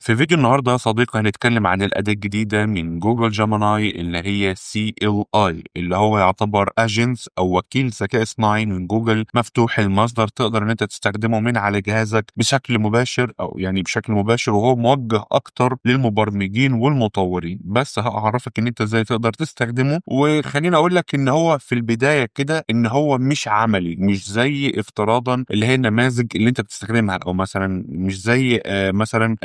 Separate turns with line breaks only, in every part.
في فيديو النهارده يا صديقي هنتكلم عن الأداة الجديدة من جوجل Gemini اللي هي CLI، اللي هو يعتبر agents أو وكيل ذكاء اصطناعي من جوجل مفتوح المصدر، تقدر إن أنت تستخدمه من على جهازك بشكل مباشر أو يعني بشكل مباشر، وهو موجه أكتر للمبرمجين والمطورين. بس هعرفك إن أنت إزاي تقدر تستخدمه، وخليني أقول لك إن هو في البداية كده إن هو مش عملي، مش زي افتراضا اللي هي النماذج اللي أنت بتستخدمها، أو مثلا مش زي مثلا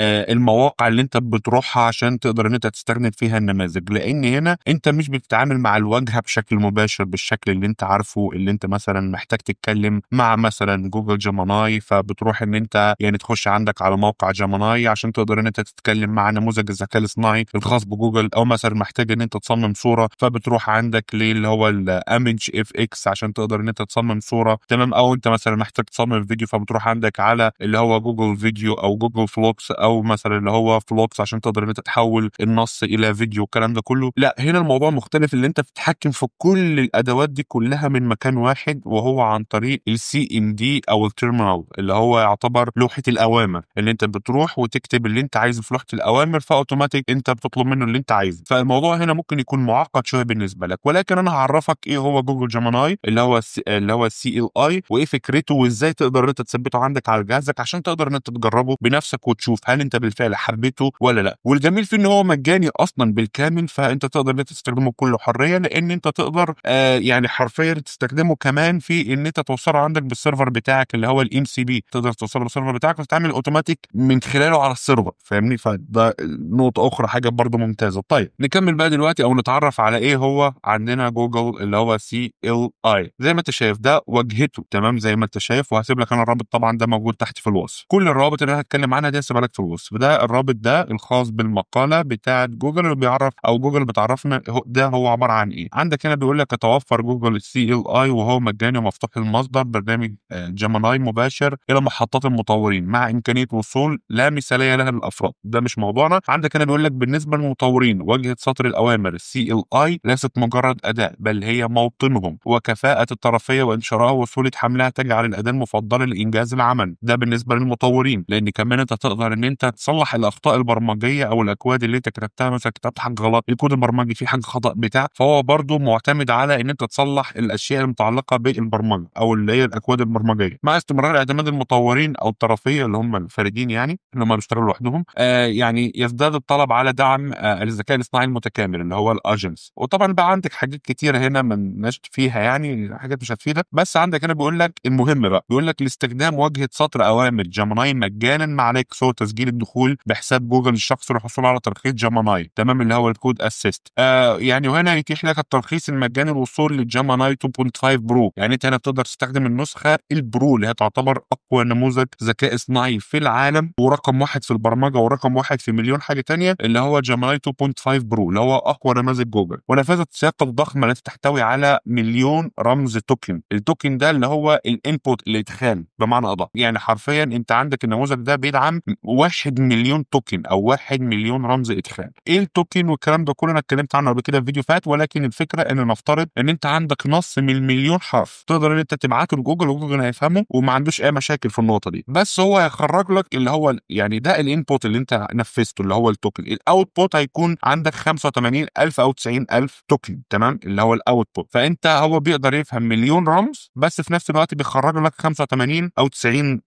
المواقع اللي انت بتروحها عشان تقدر ان انت تستخدم فيها النماذج، لان هنا انت مش بتتعامل مع الواجهة بشكل مباشر بالشكل اللي انت عارفه، اللي انت مثلا محتاج تتكلم مع مثلا جوجل Gemini، فبتروح ان انت يعني تخش عندك على موقع Gemini عشان تقدر ان انت تتكلم مع نموذج الذكاء الاصطناعي الخاص بجوجل، او مثلا محتاج ان انت تصمم صوره فبتروح عندك للي هو ال ImageFX عشان تقدر ان انت تصمم صوره، تمام؟ او انت مثلا محتاج تصمم فيديو فبتروح عندك على اللي هو جوجل فيديو او جوجل Flux، او مثلا اللي هو Flux عشان تقدر ان انت تحول النص الى فيديو والكلام ده كله. لا، هنا الموضوع مختلف، اللي انت بتتحكم في كل الادوات دي كلها من مكان واحد، وهو عن طريق ال CMD او ال terminal اللي هو يعتبر لوحة الاوامر، اللي انت بتروح وتكتب اللي انت عايزه في لوحة الاوامر، فاوتوماتيك انت بتطلب منه اللي انت عايزه. فالموضوع هنا ممكن يكون معقد شوية بالنسبة لك، ولكن انا هعرفك ايه هو جوجل Gemini اللي هو ال CLI، وايه فكرته، وازاي تقدر ان انت تثبته عندك على جهازك عشان تقدر ان انت تجربه بنفسك وتشوف هل انت بالفعل حبيته ولا لا. والجميل فيه ان هو مجاني اصلا بالكامل، فانت تقدر ان انت تستخدمه بكل حريه، لان انت تقدر يعني حرفيا تستخدمه كمان في ان انت توصله عندك بال server بتاعك اللي هو ال MCP، تقدر توصله بال server بتاعك وتتعامل اوتوماتيك من خلاله على ال server، فاهمني؟ فده نقطة اخرى، حاجة برضو ممتازه. طيب نكمل بقى دلوقتي او نتعرف على ايه هو عندنا جوجل اللي هو CLI. زي ما انت شايف ده واجهته، تمام؟ زي ما انت شايف، وهسيب لك انا الرابط طبعا ده موجود تحت في الوصف، كل الروابط اللي انا هتكلم عنها دي هسيبها لك في الوصف. ده الرابط ده الخاص بالمقاله بتاعه جوجل اللي بيعرف او جوجل بتعرفنا ده هو عبارة عن ايه. عندك هنا بيقول لك يتوفر جوجل CLI وهو مجاني ومفتوح المصدر، برنامج Gemini مباشر الى محطات المطورين مع امكانية وصول لا مثاليه لها للافراد. ده مش موضوعنا. عندك هنا بيقول لك بالنسبة للمطورين واجهه سطر الاوامر CLI ليست مجرد اداه، بل هي موطنهم، وكفاءة الطرفيه وانشارها وسهولة حملها تجعل الاداة المفضلة لانجاز العمل. ده بالنسبة للمطورين، لان كمان انت تقدر ان انت تصلح الاخطاء البرمجيه او الاكواد اللي انت كتبتها، مثلا كتبت حاجة غلط، الكود البرمجي فيه حاجة خطا بتاع، فهو برضو معتمد على ان انت تصلح الاشياء المتعلقة بالبرمجة او اللي هي الاكواد البرمجيه. مع استمرار اعتماد المطورين او الطرفيه اللي هم الفرديين، يعني اللي هم بيشتغلوا لوحدهم، يعني يزداد الطلب على دعم الذكاء الاصطناعي المتكامل اللي هو ال agents. وطبعا بقى عندك حاجات كتيرة هنا ما لناش فيها، يعني حاجات مش هتفيدك، بس عندك هنا بيقول لك المهم بقى، بيقول لك لاستخدام واجهه سطر اوامر Gemini مجانا ما عليك سوى تسجيل الدخول بحساب جوجل الشخصي للحصول على ترخيص Gemini، تمام؟ اللي هو ال code assist. يعني وهنا يتيح لك الترخيص المجاني الوصول لل Gemini 2.5 Pro، يعني انت هنا بتقدر تستخدم النسخة ال Pro اللي هي تعتبر اقوى نموذج ذكاء اصطناعي في العالم، ورقم واحد في البرمجة، ورقم واحد في مليون حاجة تانية، اللي هو Gemini 2.5 Pro اللي هو اقوى نماذج جوجل. ونفذت سياقه الضخمة التي تحتوي على مليون رمز token. ال token ده اللي هو ال input، الادخال بمعنى ادق، يعني حرفيا انت عندك النموذج ده بيدعم 1 مليون token او 1 مليون رمز ادخال. ايه ال token والكلام ده كله انا اتكلمت عنه قبل كده في فيديو فات، ولكن الفكرة ان نفترض ان انت عندك نص من مليون حرف تقدر ان انت تبعته لجوجل وجوجل هيفهمه وما عندوش اي مشاكل في النقطة دي، بس هو هيخرج لك اللي هو يعني ده ال input اللي انت نفذته اللي هو ال token. ال output هيكون عندك 85000 او 90000 token، تمام؟ اللي هو ال output. فانت هو بيقدر يفهم مليون رمز، بس في نفس الوقت بيخرج لك 85 او 90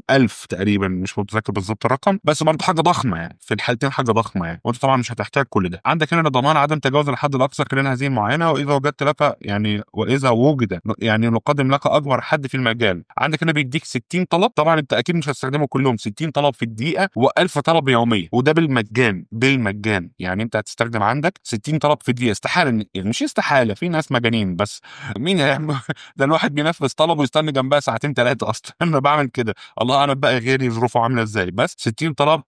الف تقريبا، مش متذكر بالظبط الرقم، بس برضه حاجة ضخمة، يعني في الحالتين حاجة ضخمة يعني، وانت طبعا مش هتحتاج كل ده. عندك هنا ضمان عدم تجاوز الحد الاقصى خلال هذه المعاينة، واذا وجدت لك يعني واذا وجد يعني نقدم لك اكبر حد في المجال. عندك هنا بيديك 60 طلب، طبعا انت اكيد مش هتستخدمه كلهم، 60 طلب في الدقيقة و1000 طلب يوميا، وده بالمجان. بالمجان يعني انت هتستخدم عندك 60 طلب في الدقيقة، استحالة يعني مش استحالة، في ناس مجانين، بس مين هيعمل ده؟ الواحد بينفذ طلب ويستنى جنبها ساعتين ثلاثة اصلا. انا بعمل كده، الله اعلم بقى غيري ظروفه عامله ازاي، بس 60 طلب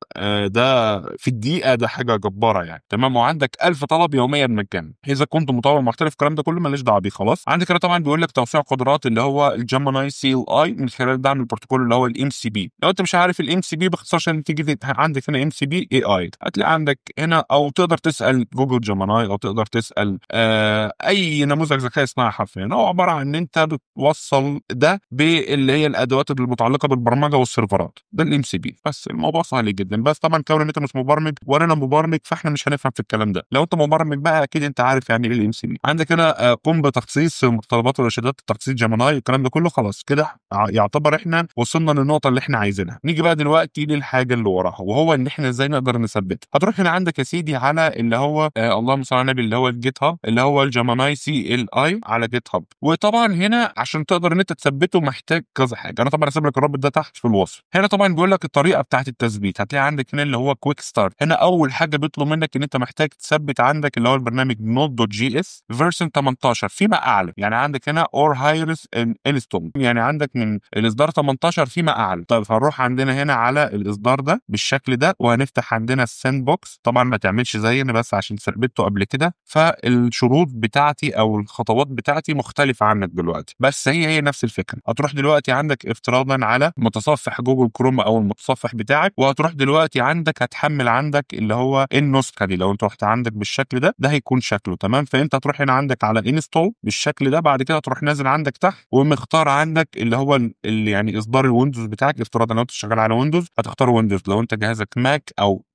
ده في الدقيقة ده حاجة جبارة يعني، تمام؟ وعندك 1000 طلب يوميا مجانا اذا كنت مطور محترف، الكلام ده كله ماليش دعوه بيه خلاص. عندك هنا طبعا بيقول لك توسيع قدرات اللي هو ال Gemini CLI من خلال دعم البروتوكول اللي هو ال MCP. لو انت مش عارف ال MCP باختصار، عشان تيجي عندك هنا MCP AI هتلاقي عندك هنا، او تقدر تسال جوجل Gemini، او تقدر تسال اي نموذج ذكاء اصطناعي حرفيا. هو عبارة عن ان انت بتوصل ده باللي هي الادوات المتعلقة بالبرمجة والسيرفرات، ده ال MCP. بس الموضوع سهل جدا. جدا. بس طبعا كون ان انت مش مبرمج ولا انا مبرمج، فاحنا مش هنفهم في الكلام ده. لو انت مبرمج بقى اكيد انت عارف يعني ايه ال MCP. عندك هنا قم بتخصيص متطلبات والارشادات تخصيص Gemini، الكلام ده كله خلاص كده يعتبر احنا وصلنا للنقطة اللي احنا عايزينها. نيجي بقى دلوقتي للحاجة اللي وراها، وهو ان احنا ازاي نقدر نثبتها. هتروح هنا عندك يا سيدي على اللي هو اللهم صل على النبي، اللي هو ال GitHub، اللي هو ال Gemini CLI على GitHub. وطبعا هنا عشان تقدر ان انت تثبته محتاج كذا حاجه. انا طبعا هسيب لك الرابط ده تحت في الوصف. هنا طبعا بيقول لك الطريقة بتاعت التثبيت، هتلاقي عندك هنا اللي هو quick start. هنا اول حاجة بيطلب منك ان انت محتاج تثبت عندك اللي هو البرنامج Node.js version 18 فيما اعلى، يعني عندك هنا or higher install، يعني عندك من الاصدار 18 فيما اعلى. طيب هنروح عندنا هنا على الاصدار ده بالشكل ده، وهنفتح عندنا ال sandbox. طبعا ما تعملش زينا بس عشان ثبته قبل كده، فالشروط بتاعتي او الخطوات بتاعتي مختلفة عنك دلوقتي، بس هي هي نفس الفكرة. هتروح دلوقتي عندك افتراضا على متصفح Google Chrome او المتصفح بتاعك، وهتروح دلوقتي عندك هتحمل عندك اللي هو النسخة دي. لو انت رحت عندك بالشكل ده، ده هيكون شكله تمام. فانت هتروح هنا عندك على install بالشكل ده، بعد كده تروح نازل عندك تحت ومختار عندك اللي هو اللي يعني اصدار ال Windows بتاعك. افتراضا لو انت شغال على Windows هتختار Windows، لو انت جهازك Mac او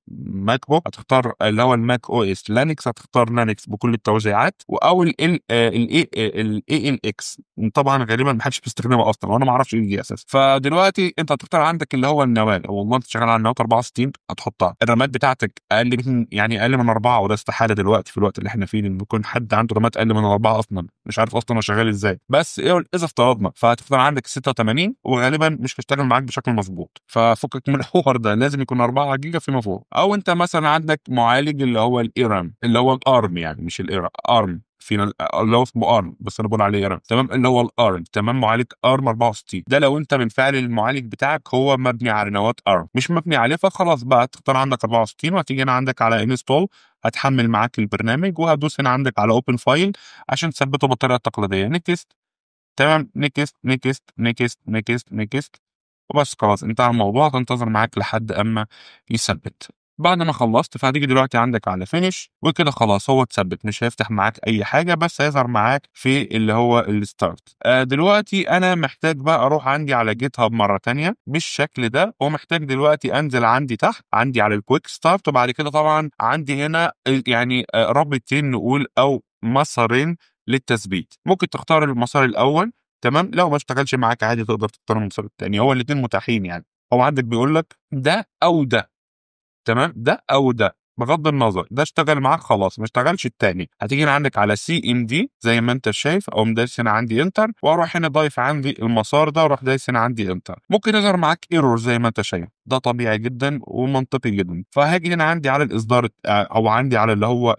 MacBook هتختار اللي هو ال Mac OS، Linux هتختار Linux بكل التوزيعات، او ال ال ال ALX طبعا غالبا ما حدش بيستخدمها اصلا، وانا ما اعرفش ايه دي اساسا. فدلوقتي انت هتختار عندك اللي هو النواه، والله انت شغال على النواة 64 هتحطها. الرامات بتاعتك اقل من يعني اقل من 4، وده استحالة دلوقتي في الوقت اللي احنا فيه ان يكون حد عنده رامات اقل من 4 اصلا، مش عارف اصلا هو شغال ازاي، بس ايه اذا افترضنا، فهتختار عندك 86 وغالبا مش هتشتغل معاك بشكل مظبوط، ففكك من الحوار ده، لازم يكون 4 جيجا فيما فوق. او انت مثلا عندك معالج اللي هو ال ARM، اللي هو ال ARM يعني مش ال ARM، ARM فينا اللي هو اسمه ARM، بس انا بقول عليه ARM تمام، اللي هو ال ARM تمام، معالج ARM 64 ده لو انت بالفعل المعالج بتاعك هو مبني على نواه ARM، مش مبني عليه فخلاص بقى تختار عندك 64، وهتيجي هنا عندك على install، هتحمل معاك البرنامج، وهتدوس هنا عندك على open file عشان تثبته بالطريقة التقليدية، next تمام، next next next next next، وبس خلاص انتهى الموضوع. تنتظر معاك لحد اما يثبت. بعد ما خلصت فهتيجي دلوقتي عندك على finish، وكده خلاص هو اتثبت، مش هيفتح معاك اي حاجة، بس هيظهر معاك في اللي هو ال start. دلوقتي انا محتاج بقى اروح عندي على GitHub مرة تانية بالشكل ده، ومحتاج دلوقتي انزل عندي تحت عندي على ال quick start، وبعد كده طبعا عندي هنا يعني رابطين نقول او مسارين للتثبيت. ممكن تختار المسار الاول تمام، لو ما اشتغلش معاك عادي تقدر تختار المسار الثاني، هو الاثنين متاحين يعني، هو عندك بيقول لك ده او ده تمام، ده او ده بغض النظر، ده اشتغل معاك خلاص، ما اشتغلش التاني هتيجي هنا عندك على CMD زي ما انت شايف، او دايس هنا عندي enter، واروح هنا ضايف عندي المسار ده، واروح دايس هنا عندي enter. ممكن يظهر معاك error زي ما انت شايف، ده طبيعي جدا ومنطقي جدا. فهاجي هنا عندي على الاصدار او عندي على اللي هو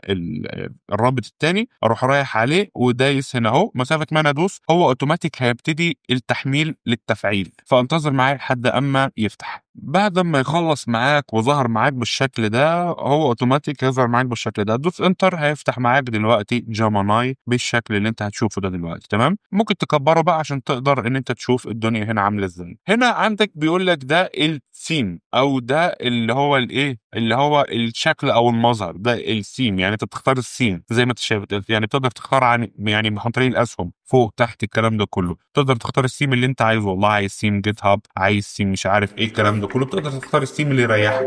الرابط الثاني، اروح رايح عليه ودايس هنا اهو، مسافة ما انا ادوس هو اوتوماتيك هيبتدي التحميل للتفعيل، فانتظر معايا لحد اما يفتح. بعد ما يخلص معاك وظهر معاك بالشكل ده، هو اوتوماتيك هيظهر معاك بالشكل ده، دوس enter هيفتح معاك دلوقتي Gemini بالشكل اللي انت هتشوفه ده دلوقتي تمام. ممكن تكبره بقى عشان تقدر ان انت تشوف الدنيا هنا عامله ازاي. هنا عندك بيقول لك ده الثيم او ده اللي هو الايه اللي هو الشكل او المظهر، ده الثيم، يعني انت بتختار الثيم زي ما انت شايف، يعني بتقدر تختار عن يعني عن طريق الاسهم فوق تحت الكلام ده كله، تقدر تختار الثيم اللي انت عايزه، والله عايز theme GitHub، عايز ثيم مش عارف ايه الكلام ده كله، بتقدر تختار الثيم اللي يريحك.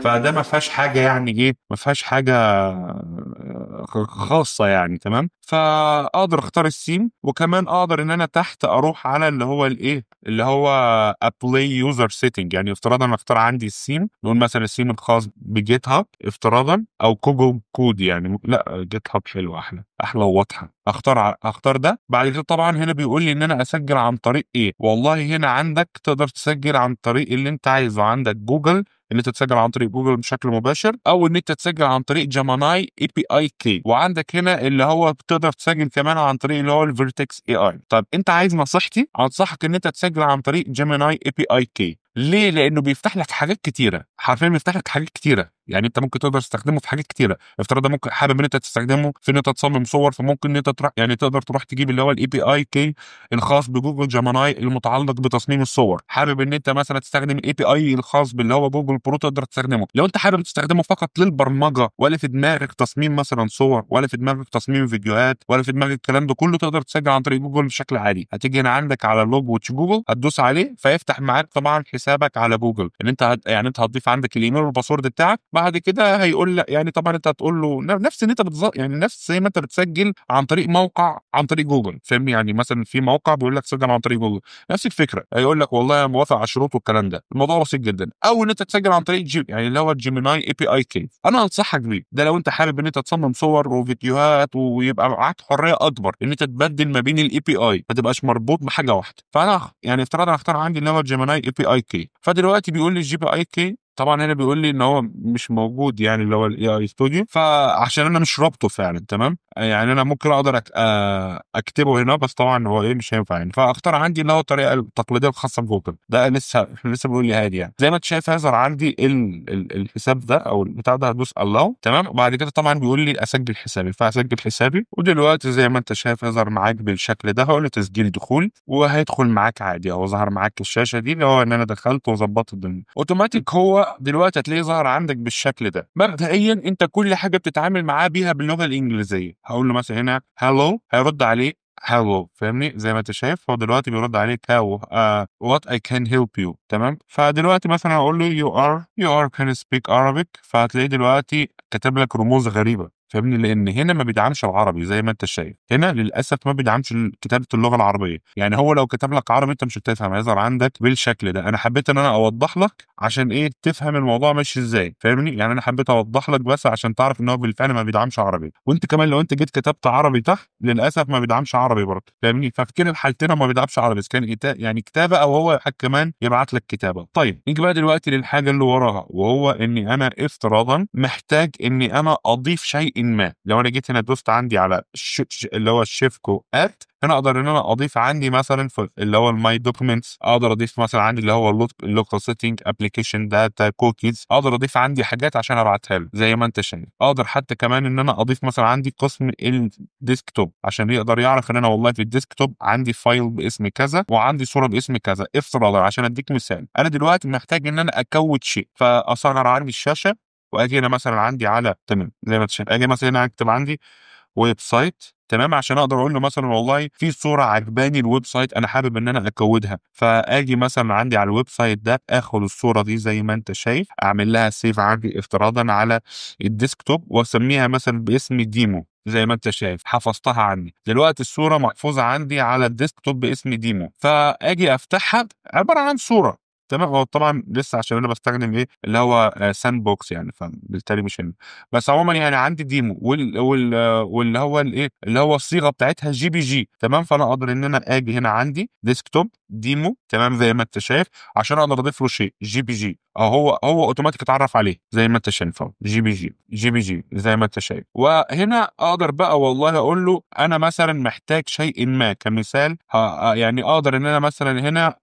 فده ما فيهاش حاجة يعني ايه، ما فيهاش حاجة خاصة يعني تمام. فاقدر اختار الثيم، وكمان اقدر ان انا تحت اروح على اللي هو الايه اللي هو apply user setting، يعني افتراضا انا اختار عندي الثيم، نقول مثلا الثيم الخاص ب GitHub افتراضا او Google Code، يعني لا GitHub حلو، احلى احلى وواضحة، اختار ده. بعد كده طبعا هنا بيقول لي ان انا اسجل عن طريق ايه، والله هنا عندك تقدر تسجل عن طريق اللي انت عايزه، عندك جوجل ان انت تسجل عن طريق جوجل بشكل مباشر، او ان انت تسجل عن طريق Gemini API key، وعندك هنا اللي هو بتقدر تسجل كمان عن طريق اللي هو ال Vertex AI. طب انت عايز نصيحتي؟ انصحك ان انت تسجل عن طريق Gemini API key. ليه؟ لانه بيفتح لك حاجات كتيرة، حرفيا بيفتح لك حاجات كتيرة. يعني انت ممكن تقدر تستخدمه في حاجات كتيره. افترض ممكن حابب ان انت تستخدمه في ان انت تصمم صور، فممكن ان انت تروح يعني تقدر تروح تجيب اللي هو ال API key الخاص ب Google Gemini المتعلق بتصميم الصور. حابب ان انت مثلا تستخدم ال API الخاص باللي هو Google Pro، تقدر تستخدمه. لو انت حابب تستخدمه فقط للبرمجه، ولا في دماغك تصميم مثلا صور، ولا في دماغك تصميم فيديوهات، ولا في دماغك الكلام ده كله، تقدر تسجل عن طريق جوجل بشكل عادي. هتيجي هنا عندك على log with Google، هتدوس عليه فيفتح معاك طبعا حسابك على جوجل، ان انت يعني انت هتضيف عندك الايميل وال password بتاعك. بعد كده هيقول لك يعني طبعا انت هتقول له نفس ان انت يعني نفس زي ما انت بتسجل عن طريق موقع عن طريق جوجل، فاهمني؟ يعني مثلا في موقع بيقول لك سجل عن طريق جوجل، نفس الفكره، هيقول لك والله انا موافق على الشروط والكلام ده. الموضوع بسيط جدا. او ان انت تسجل عن طريق G يعني اللي هو Gemini API key، انا انصحك بيه ده لو انت حابب ان انت تصمم صور وفيديوهات ويبقى معاك حرية اكبر ان انت تبدل ما بين ال API، ما تبقاش مربوط بحاجة واحده. فانا يعني افتراضا اختار عندي اللي هو Gemini API key. فدلوقتي بيقول لي ال API key، طبعا هنا بيقول لي ان هو مش موجود، يعني اللي هو ال AI Studio، فعشان انا مش رابطه فعلا، تمام؟ يعني انا ممكن اقدر اكتبه هنا، بس طبعا هو ايه مش هينفع يعني. فاختار عندي اللي هو الطريقة التقليدية الخاصة بجوجل، ده لسه احنا لسه بنقول لي هادي. يعني زي ما انت شايف هيظهر عندي الحساب ده او البتاع ده، هدوس allow، تمام؟ وبعد كده طبعا بيقول لي اسجل حسابي، فاسجل حسابي. ودلوقتي زي ما انت شايف هيظهر معاك بالشكل ده، هقول له تسجيل دخول وهيدخل معاك عادي. هو ظهر معاك الشاشة دي اللي هو ان انا دخلت وظبطت الدنيا اوتوماتيك. هو دلوقتي هتلاقيه ظهر عندك بالشكل ده. مبدئيا انت كل حاجة بتتعامل معاه بيها باللغة الانجليزيه. هقول له مثلا هنا hello، هيرد عليه hello، فاهمني؟ زي ما انت شايف هو دلوقتي بيرد عليك how what I can help you، تمام؟ فدلوقتي مثلا هقول له you are can speak Arabic، فهتلاقيه دلوقتي كاتب لك رموز غريبه، فاهمني؟ لان هنا ما بيدعمش العربي زي ما انت شايف، هنا للاسف ما بيدعمش كتابه اللغة العربيه. يعني هو لو كتب لك عربي انت مش هتفهم، هيظهر عندك بالشكل ده. انا حبيت ان انا اوضح لك عشان ايه تفهم الموضوع ماشي ازاي، فاهمني؟ يعني انا حبيت اوضح لك بس عشان تعرف ان هو بالفعل ما بيدعمش عربي. وانت كمان لو انت جيت كتبت عربي تحت للاسف ما بيدعمش عربي برضه، فاهمني؟ ففي كلا الحالتين ما بيدعمش عربي، اذا كان يعني كتابه او هو كمان يبعت لك كتابه. طيب نيجي بقى دلوقتي للحاجة اللي وراها، وهو اني انا افتراضا محتاج اني انا اضيف شيء ما. لو انا جيت هنا دوست عندي على اللي هو الشيفكو add، هنا اقدر ان انا اضيف عندي مثلا في اللي هو ال my documents، اقدر اضيف مثلا عندي اللي هو ال local setting، application data، cookies، اقدر اضيف عندي حاجات عشان ابعتها له زي ما انت شايف. اقدر حتى كمان ان انا اضيف مثلا عندي قسم ال desktop عشان يقدر يعرف ان انا والله في ال desktop عندي file باسم كذا وعندي صوره باسم كذا. افتراضا عشان اديك مثال، انا دلوقتي محتاج ان انا اكود شيء، فاصغر عندي الشاشة واجي هنا مثلا عندي على، تمام؟ زي ما انت شايف اجي مثلا هنا اكتب عندي website، تمام؟ عشان اقدر اقول له مثلا والله في صوره عجباني ال website انا حابب ان انا اكودها، فاجي مثلا عندي على ال website ده اخد الصورة دي زي ما انت شايف، اعمل لها save عندي افتراضا على ال desktop واسميها مثلا باسم demo زي ما انت شايف. حفظتها عندي دلوقتي، الصورة محفوظة عندي على ال desktop باسم demo، فاجي افتحها عبارة عن صوره، تمام؟ هو طبعا لسه عشان انا بستخدم ايه اللي هو sandbox يعني، فبالتالي مش هنا، بس عموما يعني عندي demo واللي هو الايه اللي هو الصيغة بتاعتها JPG، تمام؟ فانا اقدر ان انا اجي هنا عندي desktop demo، تمام؟ زي ما انت شايف عشان اقدر اضيف له شيء JPG، اهو هو اوتوماتيك اتعرف عليه زي ما انت شايف اهو JPG JPG زي ما انت شايف. وهنا اقدر بقى والله اقول له انا مثلا محتاج شيء ما كمثال، يعني اقدر ان انا مثلا هنا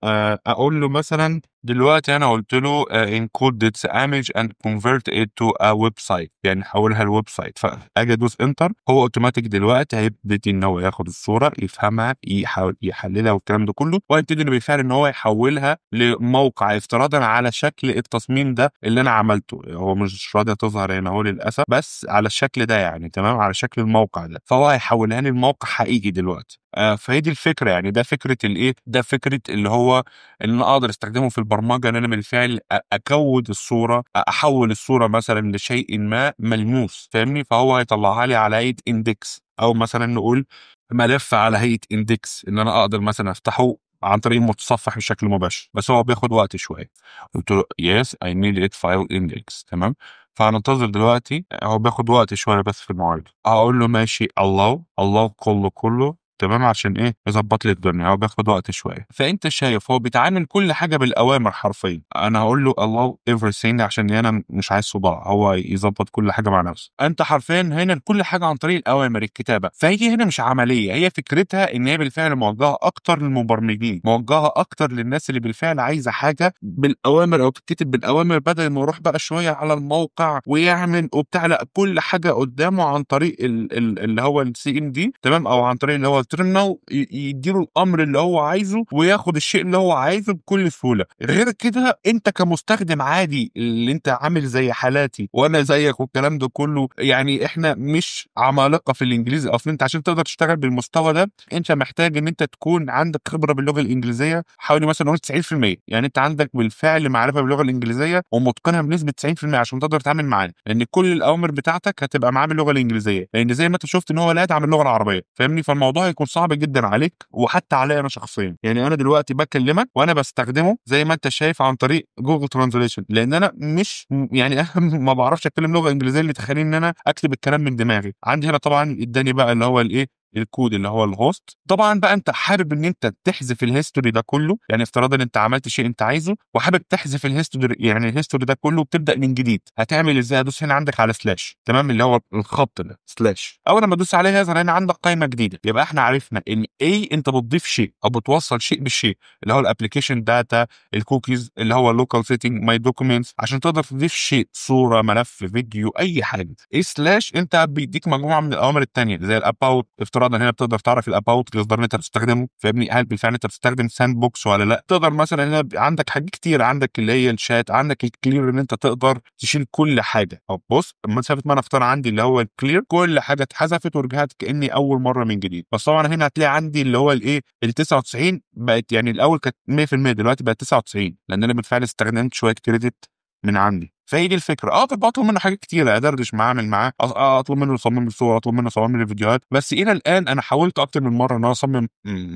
اقول له مثلا دلوقتي انا قلت له encode this image and convert it to a website، يعني حولها ل website. فاجي ادوس enter، هو اوتوماتيك دلوقتي هيبتدي ان هو ياخد الصوره يفهمها يحاول يحللها والكلام ده كله، وهيبتدي انه بالفعل ان هو يحولها لموقع افتراضا على شكل التصميم ده اللي انا عملته. هو مش راضية تظهر هنا هو للاسف، بس على الشكل ده يعني، تمام؟ على شكل الموقع ده، فهو هيحولها لي لموقع حقيقي دلوقتي. فهي دي الفكره، يعني ده فكرة الايه، ده فكرة اللي هو ان انا اقدر استخدمه في البرمجه، ان انا بالفعل اكود الصوره، احول الصورة مثلا لشيء ما ملموس، فاهمني؟ فهو هيطلعها لي على هيئة index، او مثلا نقول ملف على هيئة index، ان انا اقدر مثلا افتحه عن طريق المتصفح بشكل مباشر، بس هو بياخد وقت شويه. قلت له yes I need it file index، تمام؟ فهننتظر دلوقتي، هو بياخد وقت شوية بس في المعالجه. هقول له ماشي allow allow كله كله. تمام، عشان ايه؟ يظبط لي الدنيا. هو بياخد وقت شويه. فانت شايف هو بيتعامل كل حاجة بالاوامر حرفيا. انا هقول له allow everything عشان انا مش عايز صداع، هو يظبط كل حاجة مع نفسه. انت حرفيا هنا كل حاجة عن طريق الاوامر الكتابه. فهي هنا مش عمليه، هي فكرتها ان هي بالفعل موجهة اكتر للمبرمجين، موجهة اكتر للناس اللي بالفعل عايزه حاجة بالاوامر او تتكتب بالاوامر، بدل ما يروح بقى شوية على الموقع ويعمل وبتاع. لا، كل حاجة قدامه عن طريق اللي هو ال CMD، تمام، او عن طريق اللي هو ال terminal، يديله الامر اللي هو عايزه وياخد الشيء اللي هو عايزه بكل سهولة. غير كده انت كمستخدم عادي اللي انت عامل زي حالاتي وانا زيك والكلام ده كله، يعني احنا مش عمالقة في الانجليزي اصلا. انت عشان تقدر تشتغل بالمستوى ده انت محتاج ان انت تكون عندك خبره باللغة الانجليزية حوالي مثلا نقول 90%. يعني انت عندك بالفعل معرفة باللغة الانجليزية ومتقنها بنسبة 90% عشان تقدر تتعامل معاه، لان كل الاوامر بتاعتك هتبقى معاه باللغة الانجليزية، لان زي ما انت شفت ان هو لا يدعم اللغة العربية، فاهمني؟ فالموضوع هيكون صعب جدا عليك وحتى عليا انا شخصيا. يعني انا دلوقتي بكلمك وانا بستخدمه زي ما انت شايف عن طريق Google Translation، لان انا مش يعني انا ما بعرفش اتكلم لغة انجليزية اللي تخليني ان انا اكتب الكلام من دماغي. عندي هنا طبعا اداني بقى اللي هو الايه، الكود اللي هو ال host. طبعا بقى انت حابب ان انت تحذف ال history ده كله، يعني افتراضا انت عملت شيء انت عايزه وحابب تحذف ال history، يعني ال history ده كله وبتبدا من جديد. هتعمل ازاي؟ هتدوس هنا عندك على slash، تمام، اللي هو الخط ده slash. اول ما تدوس عليها يظهر هنا عندك قائمة جديدة. يبقى احنا عرفنا ان ايه، انت بتضيف شيء او بتوصل شيء بالشيء اللي هو ال application data، ال cookies، اللي هو ال local setting، my documents، عشان تقدر تضيف شيء، صوره، ملف، فيديو، اي حاجة. ايه slash؟ انت بيديك مجموعة من الاوامر الثانية زي ال about. افتراضا هنا بتقدر تعرف ال about الاصدار اللي انت بتستخدمه، فاهمني؟ هل بالفعل انت بتستخدم sandbox ولا لا. تقدر مثلا هنا عندك حاجات كتير، عندك اللي هي الشات، عندك ال clear ان انت تقدر تشيل كل حاجة. طب بص، مسافة ما انا اختار عندي اللي هو ال clear، كل حاجة اتحذفت ورجعت كاني اول مرة من جديد. بس طبعا هنا هتلاقي عندي اللي هو الايه، ال 99 بقت، يعني الاول كانت 100% دلوقتي بقت 99، لان انا بالفعل استخدمت شوية credit من عندي. فهي دي الفكرة. طب اطلب منه حاجات كتيره، ادردش معاه، اعمل معاه، اطلب منه يصمم لي صور، اطلب منه يصمم لي فيديوهات. بس الى الان انا حاولت اكتر من مرة ان انا اصمم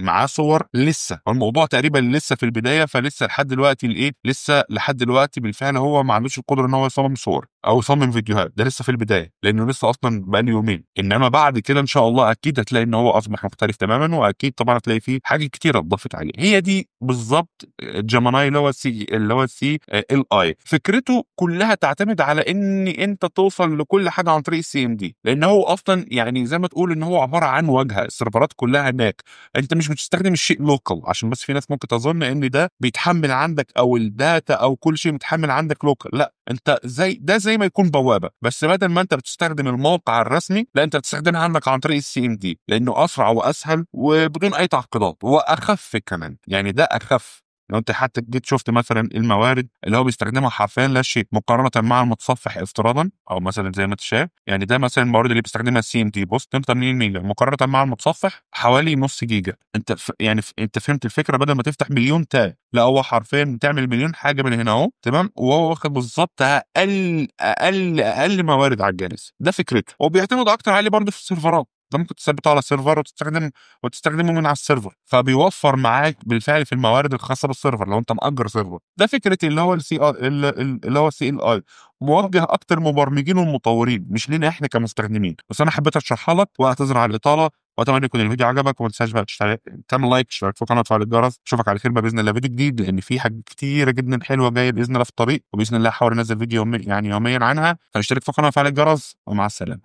معاه صور، لسه الموضوع تقريبا لسه في البداية. فلسه لحد دلوقتي الايه، لسه لحد دلوقتي بالفعل هو ما عندوش القدرة ان هو يصمم صور او يصمم فيديوهات، ده لسه في البداية لانه لسه اصلا بقاله يومين. انما بعد كده ان شاء الله اكيد هتلاقي ان هو اصبح مختلف تماما، واكيد طبعا هتلاقي فيه حاجات كتيرة اتضافت عليه. هي دي بالظبط Gemini اللي هو CLI. فكرته كلها تعتمد على ان انت توصل لكل حاجة عن طريق ال CMD، لان هو اصلا يعني زي ما تقول ان هو عبارة عن واجهه، السيرفرات كلها هناك، انت مش بتستخدم الشيء local. عشان بس في ناس ممكن تظن ان ده بيتحمل عندك او ال data او كل شيء متحمل عندك local، لا، انت زي ده زي ما يكون بوابه، بس بدل ما انت بتستخدم الموقع الرسمي، لا، انت بتستخدمها عندك عن طريق ال CMD، لانه اسرع واسهل وبدون اي تعقيدات واخف كمان. يعني ده اخف. لو انت حتى جيت شفت مثلا الموارد اللي هو بيستخدمها حرفيا لا شيء مقارنة مع المتصفح افتراضا، او مثلا زي ما انت شايف، يعني ده مثلا الموارد اللي بيستخدمها ال CMD، بص 82 ميجا مقارنة مع المتصفح حوالي نص جيجا. انت انت فهمت الفكرة؟ بدل ما تفتح مليون tab، لا، هو حرفيا بتعمل مليون حاجة من هنا اهو، تمام، وهو واخد بالظبط اقل اقل اقل موارد على الجهاز. ده فكرته، وبيعتمد اكتر عليه برضه في السيرفرات. ده ممكن تثبته على server وتستخدمه من على ال server، فبيوفر معاك بالفعل في الموارد الخاصة بال server لو انت مأجر server. ده فكرة اللي هو ال C اللي هو CLI، موجه اكتر مبرمجين ومطورين، مش لينا احنا كمستخدمين. بس انا حبيت اشرحها لك واعتذر على الاطالة، واتمنى يكون الفيديو عجبك، وما تنساش بقى تشترك، تعمل like، تشترك في القناة، وتفعل الجرس. اشوفك على خير بقى باذن الله فيديو جديد، لان في حاجات كتيرة جدا حلوة جاية باذن الله في الطريق، وباذن الله هحاول انزل فيديو يعني يوميا عنها. فاشترك في القناة وفعل الجرس، ومع السلامة.